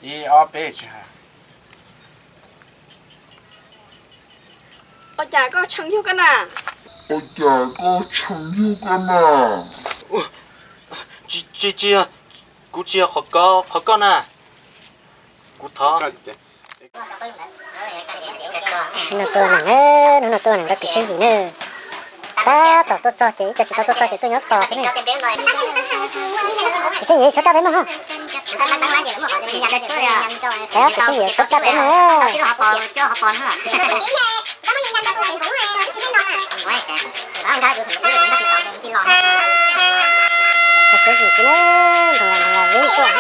Ib, ob, peb, tsis hais. Ua cas koj tshee yug koj na? Ua cas koj tshee yug koj na? Tsis, tsis, tsis yog, kuv tsis yog qhov ko, qhov ko na. Kuv thov. Hnub no tuaj neeg, hnub no tuaj neeg rau tim Tsheej Yim na. Tab tom tuaj txog ces ib co tsis tau tuaj txog ces tuaj nyob tos xwb ne. Tim Tsheej Yim tshuav rab peb mog. Tim Tsheej Yim tshuav rab peb mog. Siab zim tsis ne, nrog los nrog los vib tuaj.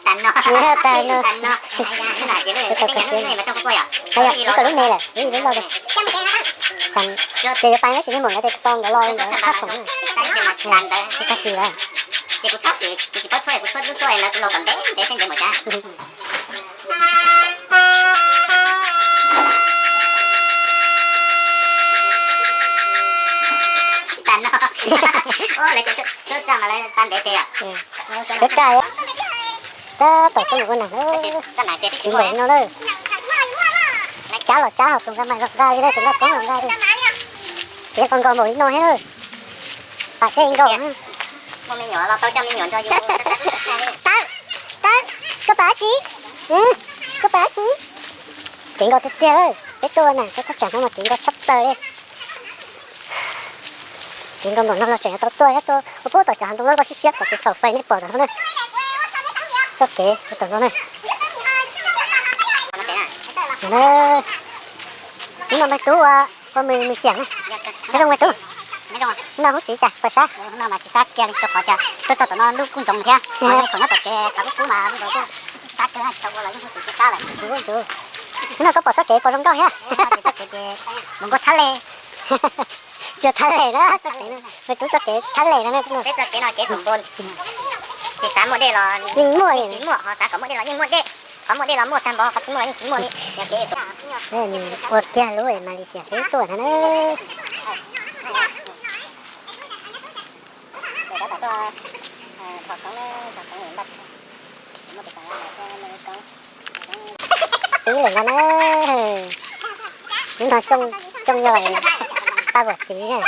Tag no, tag no. Tau siab. Yog, koj lub me lawm, lub lub loj. Ces yuav pais tab sis niag muam nkawd tias tau nkawd los nkawd haj phoom. Tag kis lawm. Tag no. Lawv cov tshuab tsa mas lawv tau ntev tiag. Tshuab tsa, tab tom tuaj mus ua neeg, tsis npaum no lawm. Cab los cab ho tus nqa mas los nqa li, tus nqa koob los nqa li. Ces koj nkaus npaum li no thiab na. Pam tej nkaus. Tawb, tawb, koj pam dab tsi? Koj pam dab tsi? Kev nkaus tiag tiag, peb tuaj na, peb thaj tsam no mas kev nkaus tshaj plaws li. Kev nkaus npaum no los tseem yuav tau tuaj thiab, tuaj ua puag tom cov hav ntoo loj loj siab siab tom kev xaum fais nej pom tom no na. Txoj kev ua tom no na. Hnub no npawg Tub ua, ua mws, mws xiam na. Nyob zoo npawg Tub. Hnub no hub txiv cas puas sab? Hnub no mas tsis sab kiag li rau qhov tias tuaj txog tom no lub kuj ntxoov thiab, khoom nyob tom tsev thaum kub kub mas sab kawg, tsis tau ua los yeej hub txiv sab lawm. Hnub no koj pom txoj kev puas zoo nkauj thiab? Npua nkauj thab le. Yog thab le na, npawg Tub txoj kev thab le no. Peb txoj kev no kev npua, tsis xav muaj dej los yeej muaj, tsis muaj, ho xav kom muaj dej los yeej muaj dej. Qhov muaj dej los muaj tag npaum, qhov tsis muaj los yeej tsis muaj li. Ua kiag lub Malaysia peb tuaj ntag na. Pib lawm ntag na. Hnub no Xyooj, Xyooj yog pab vuam txiv na.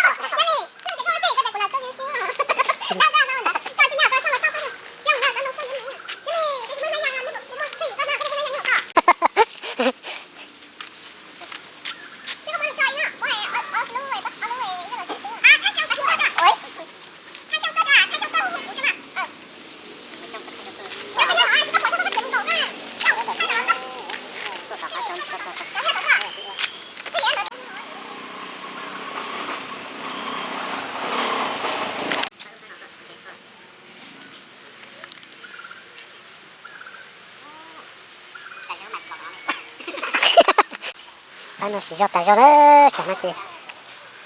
Pab no siv zog tas zog na, tsam no ces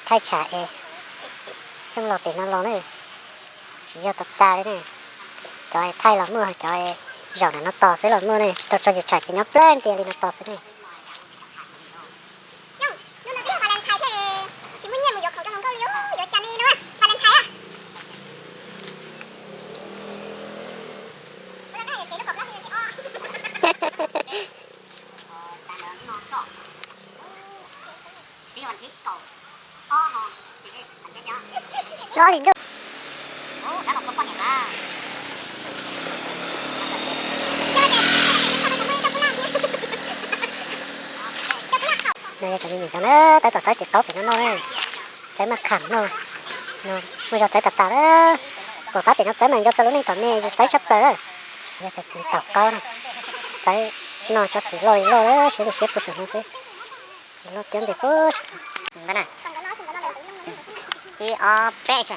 thaij tsam es Xyooj los pem no los na, siv zog tas tas li ne. Cov thaij los muaj, cov zaum ntawm no tos xwb los muaj ne, tsis tau tso yus tsam ces nyob plawg ntias li no tos xwb ne. Lo li ntuj. No yog cov me nyuam ntxhais na, txawb tom txawb txiv qaub pem no noj na. Txawb maj kham no, muaj zog txawb tas tas lawm. Pom pab pem no txawb mas nco txog lub neej tom me yus txawb tshaj plaws. Yog cov txiv tom qaub na, txawb no cov txiv loj li loj lawm, siab li siab puag saum no xwb. Txiv loj tiab ntes puag saum no. Ib ob peb.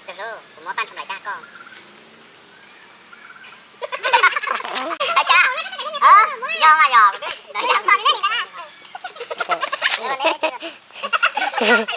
Tus hlub, kuv muab paj ntsha nplaim dag koj. Yog mas yog. Nws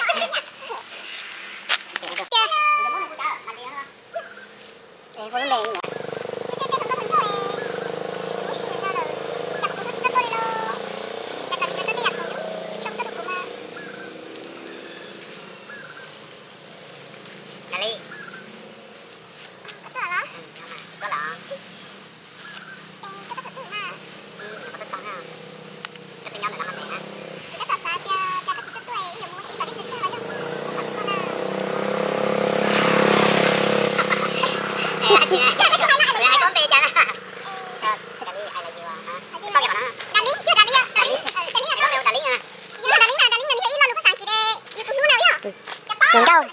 nkauj,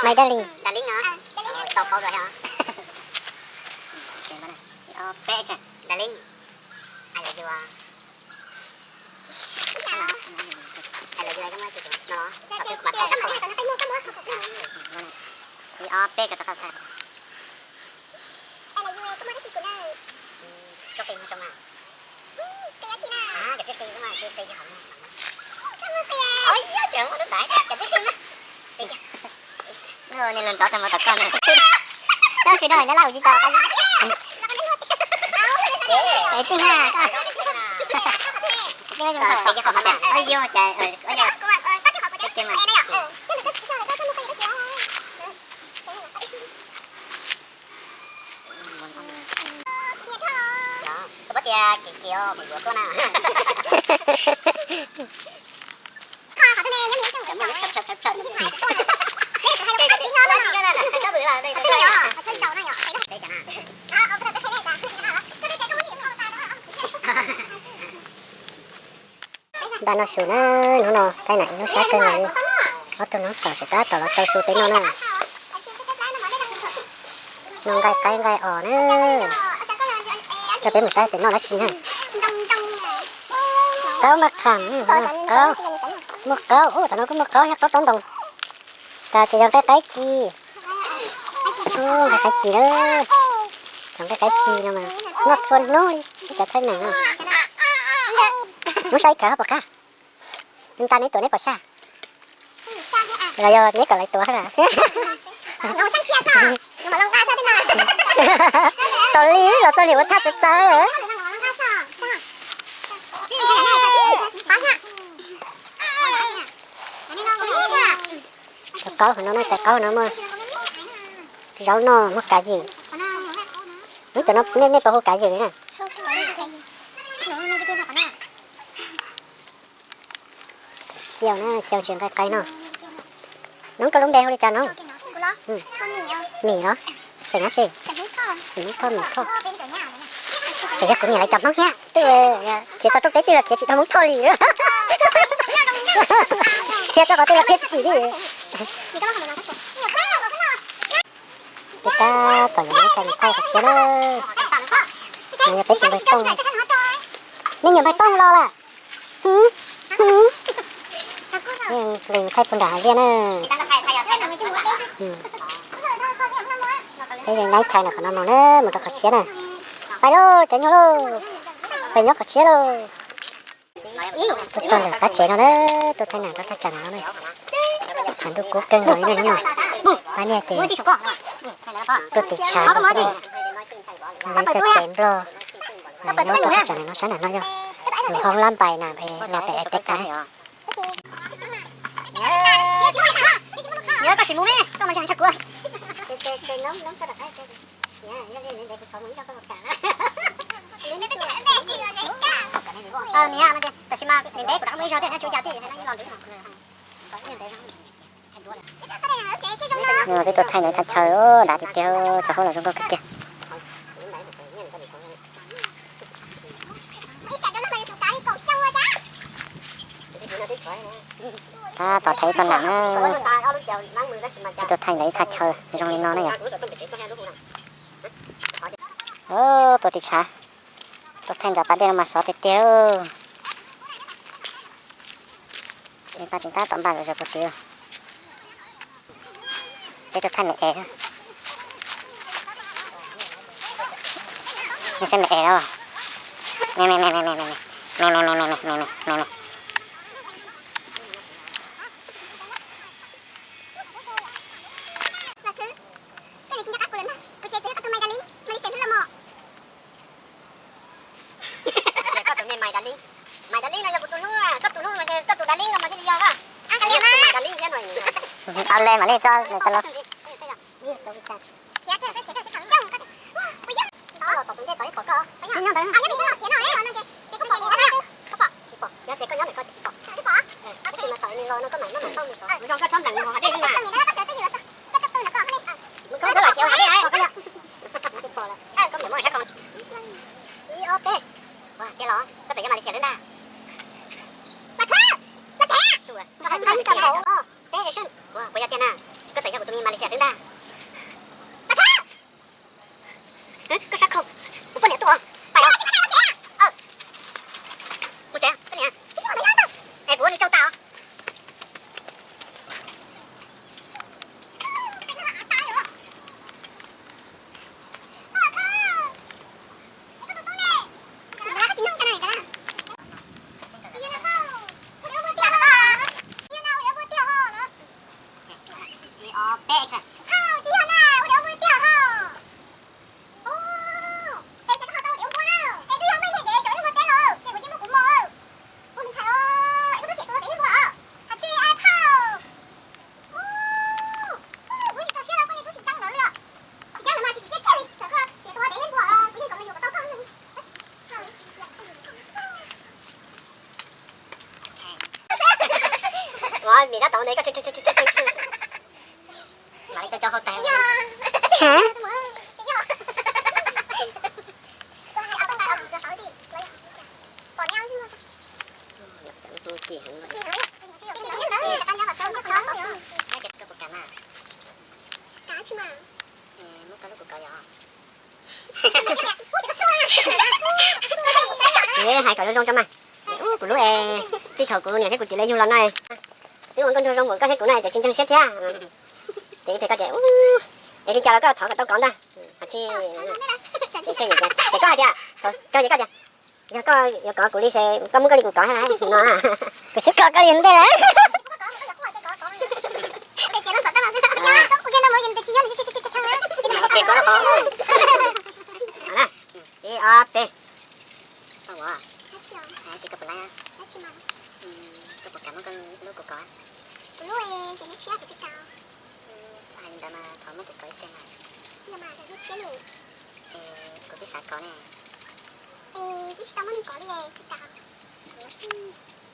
my darling. Darling, I love you. I love you, I love you. Ib ob peb kawm rov qab thaij. Nws los ntsov tag mus tom koj na. Koj khwv rau lawv laj ua tsis tau. Tij na, tij na, Npaj noj su na, hnub no Taib Nam ib hnub sab kawg nkaus li. Ob tug noob xaus tseem tab tom los tau su peb noj na. Noj nqaij qaib nqaij os na. Coj peb mus saib tias noj dab tsi na. Qaub maj qham, qaub, muaj qaub, ub, thaum no kuj muaj qaub thiab, qaub taub ntoos. Cas ces yog nqaij qaib ci. Nqaij qaib ci na. Cov nqaij qaib ci no mas noj txhua hnub li, ib cov Thaib Nam no. Muab saib kawg pom qab. Nta neb tuam neb pom saj. Los yog neb kom lawv tuav na. Tau li los txog niam ua thaj txawv txawv. Tus qaub hauv no, tais qaub no muaj zaub noj, muaj kav ywm. Hnub cov no nej puas hu kav ywm na? Ciau na, ciau ntsis nqaij qaib no. Noob, koj lub npe hu li cas noob? Mim los? Xeem dab tsi? Mim Thoj, Mim Thoj. Tseem yog kuv niam lawv cov Hmoob thiab twb khiav txog rooj teb twb los khiav tsis dhau Hmoob Thoj li. Khiav txog qhov twg los khiav tsis txim li. Ces tab tom yuav mus thaij qhov tshiab na. No yog peb tus npawg Tooj. Nej nyuam npawg Tooj los lawm. Li thaij puag nram hav liaj na. Peb nyaib tshais ntawm qhov no mus na, mus rau qhov tshiab na. Pais lauj cov nyuj lauj, pais nyob qhov tshiab lauj. Tuaj txog ntawm qab tsev no na, tuaj thaij nam rau thaj tsam no na. Tshav ntuj kub kawg nkaus li na hnub no. Pab niag ces tuaj tiv tshav, lawv cov tsev nplog, nyob rau thaj tsam no sab nram no yog yus hoob lab npais na, los pem teb tshav. Peb tuaj thaij nam thaj chaw dav tiag tiag, txog hauj lwm zoo nkauj kawg kiag. Tab tom thaiv ib txoj nam na. Peb tuaj thaij ntawm ib thaj chaw zoo li no na yom. Tuaj tiv tshav, tuaj thaij ntawm pas dej no mas sov tiag tiag. Pab tseem tab tom npaj zom zaws puag tid. Peb tuaj thaij me es. Nej saib me es os. Me me me me me me me me me me me me. Me me me me me me me me. Au le mam li tso nws tau los. Ua, tiag los koj txawm yog Malaysia xwb ntag. Peb action. Ua, puas yog tiag na? Koj txawm yog kuv tus me Malaysia xwb ntag. Koj sab khau, kuv poj niam tuaj os. Pais los. Mus tsev, poj niam. Es kuv ua nws tsaug tas os. Peb action. Ua, vim tab tom ntawd koj mam li cov cov hau tas. Koj puas kam na? Muab koj lub kuv kov yog. Hais kom zoo zoo tso mas. Ub, kuv lub es, txij thaum kuv niam thiab kuv txiv lawv yug los no, twb ua nkauj nraug zoo npaum koj thiab kuv no ces tsis ntseeg siab thiab. Ces ib pliag koj ces, es li cas los koj thov kom tau kov ntag. Hais tsis, ces koj hais tias, koj ces koj tias, yog koj yuav kov kuv li ces koj muab koj li kuv kov no. Kuv xub kov koj li ntej lawm. Ib ob peb. Koj puas kam muab koj lub kuv kov? Hais li ntawd mas thov muab kuv kov ib teg mas. Kuv twb xav kov ne.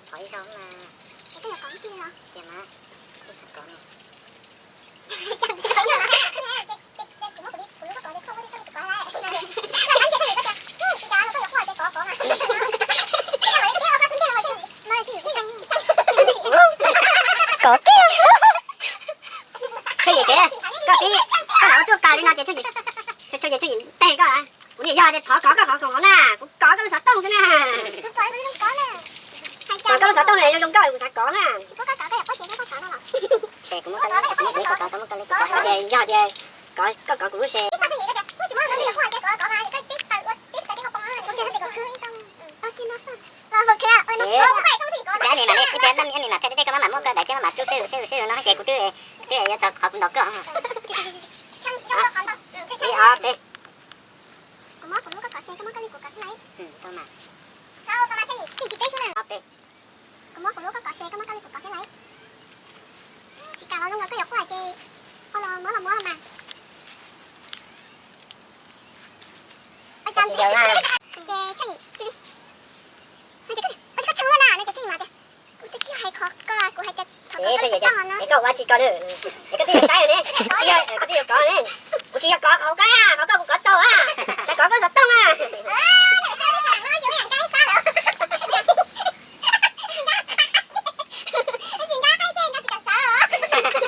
Thov ib zaug mas. Tiag mas, twb xav kov ne. Kov kiag. Tshuaj Yim tsev, koj tib, koj lam ua txuj tas li no ces Tshuaj Yim, Tshuaj Yim teg koj. Kuv niam yog tias thov kov koj qhov khoom na, kuv kov koj lub xov tooj xwb na. Kov koj lub xov tooj zoo zoo nkauj kuv xav kov na. Ces kuv muab koj lub, kuv muab koj lub, kov ces yog tias koj kov kuv lub se. Ces, ces nim mam li, nim mam thiaj tej koj maj mam muab koj daim thiab maj mam rub seb lus seb lus seb lus no ces kuv twb, twb yuav txog qhov kuv ntaus koj. Ib ob peb. Ob peb. Kuv muab kuv lub koj kov se koj muab koj li kuv kov thiab lauj. Tsis kam los zoo nkaus koj yuav quaj ces ho los muab los muab los mas. Ces Tshuaj Yim cia li, koj tshee luaj na no ces Tshuaj Yim mas tias, kuv twb tsis hais qhov ko, kuv hais tias thov koj lub xov tooj no. Koj ua tsis koj na, es koj twb yuav saib ne, koj twb yuav kov ne. Kuv tsis yog kov qhov koj, qhov koj kuv kov tau a, xav kov koj xov tooj a.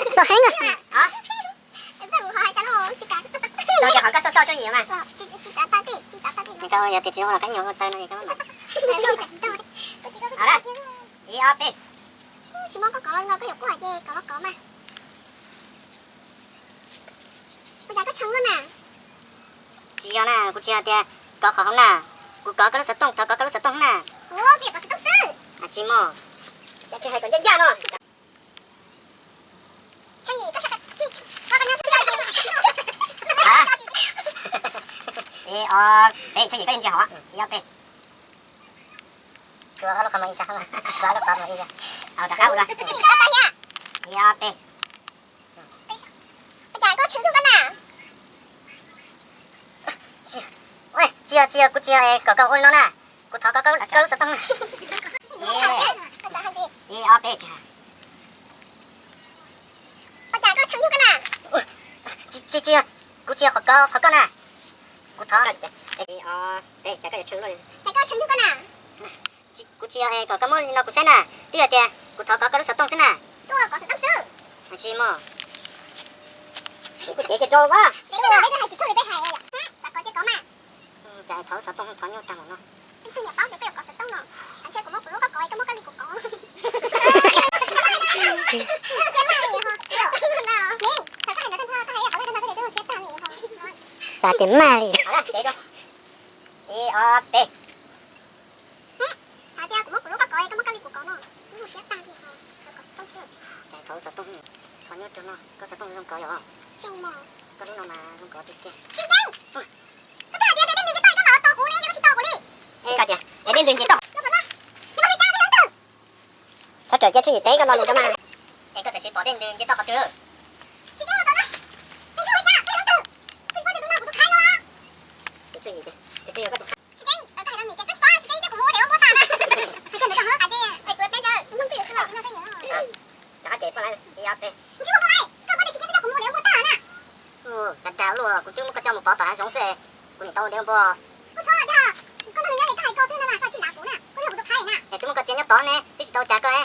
Txog heev na. Txog tias qhov koj xauj xauj Tshuaj Yim mas. Koj yog tias tsis zoo los koj nyuag ua taw no es koj mam. Ib ob peb. Tsis muab koj kov los koj yuav quaj ces kov los kov mas. Ua cas koj tshee luaj na? Tsis yog na, kuv tsis yog tias kov qhov hauv na. Kuv kov koj lub xov tooj, thov kov koj lub xov tooj na. Tsis muaj. Tsis hais kom ncaj ncaj no. Ib ob peb, Tshuaj Yim koj yeej tsis hov. Ib ob peb. Rov qab ua dua. Ib ob peb. Tsis yog, tsis yog, kuv tsis yog kom koj ua li no na. Kuv thov koj koj lub xov tooj. Ib ob peb. Tsis, tsis yog, kuv tsis yog kom koj, kom koj na. Kuv thov, kuv tsis yog kom koj muab li no kuv saib na. Twb yog tias kuv thov koj koj lub xov tooj xwb na. Tsis muaj. Kuv cev tsis rau. Cas thov xov tooj thov nyuaj tag mus no. Xav tias maj li. Ib ob peb. Cas thov xov tooj thov nyuaj rau no, koj xov tooj zoo kov yom? Koj lub no mas zoo kov tiag tiag. Koj tias es dej ntws nce toj. Thov rawm cia tshuaj yim teb koj lo lus rau mas. Es koj txawm siv pom dej ntws nce toj qhov twg? Cas dag luaj, kuv twb muab koj coj mus pov tom hav zoov xwb, kuv niam tau ua dev npua. Es twb muab koj cia nyob tod ne, twb tsis tau cas koj ne.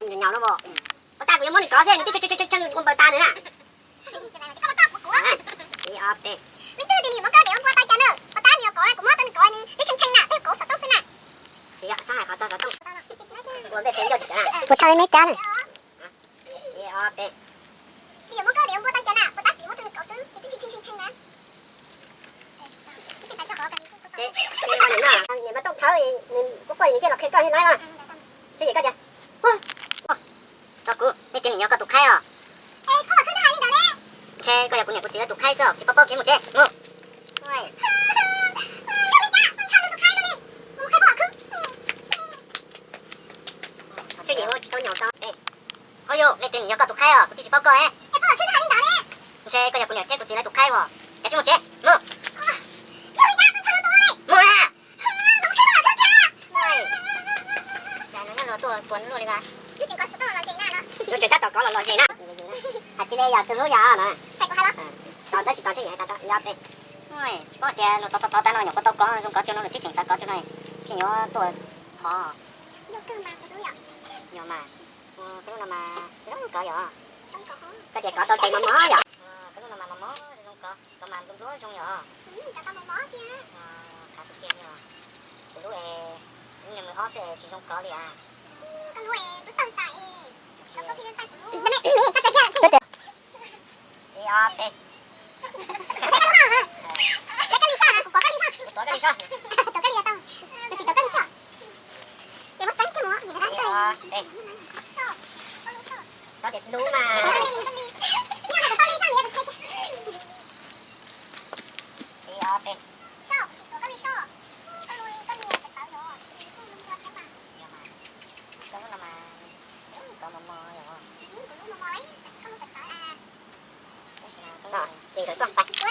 Nyaum no, pov tas kuv yuav muab nws kov xwb, nws twb tshee tshee ua npaws tas ntawd na. Ib ob peb. Puas tau li me kab na? Niam mas tooj thawb, nws quaj quaj nws thiaj los qhia koj thiab na. Tshuaj yim koj tias, rau kuv, nej tias nim yog koj tus qhaib os. Ntshe koj yog kuv niam kuv txiv lawv tus qhaib xwb, tsis paub paub, khiav mus tsev mus. Tshuaj yim ua tsis tau nyaum tau. Hov yus, nej tias nim yog koj tus qhaib os, kuv twb tsis paub koj e. Ntshe koj yog kuv niam thiab kuv txiv lawv tus qhaib os. Kav tsij mus tsev mus. Mus na. Cas nws nyob luag tuaj puas luaj li mas. Yuav tseem tab tom kov los lom zem na. Hais tsis li yog tus hlub yog na. Tos tab sis tos tshuaj yim hais tas rau ib ob peb. Tsis paub tias luag tov tov tov tas no nyuam qhuav tau kov zoo kov tsuag no, nws twb tseem xav kov tsuag no, thiaj yuav tuaj hov. Yog mas, koj lub no mas zoo kov yog. Koj tias kov tau tes mos mos yom. Koj lub no mas mos mos zoo kov, kov mas nplua nplua zoo yom. Qhav tiag tiag yog. Kuv lub es, lub nees nkaum ob xwb tsis zoo kov li as. Ib ob peb. Tuav koj li soj. Ib ob peb. Txhob tias hlub mas. Ib ob peb. Koj lub no mas, kov mos mos yog. Tab sis mas, ces nkawd tuaj pais.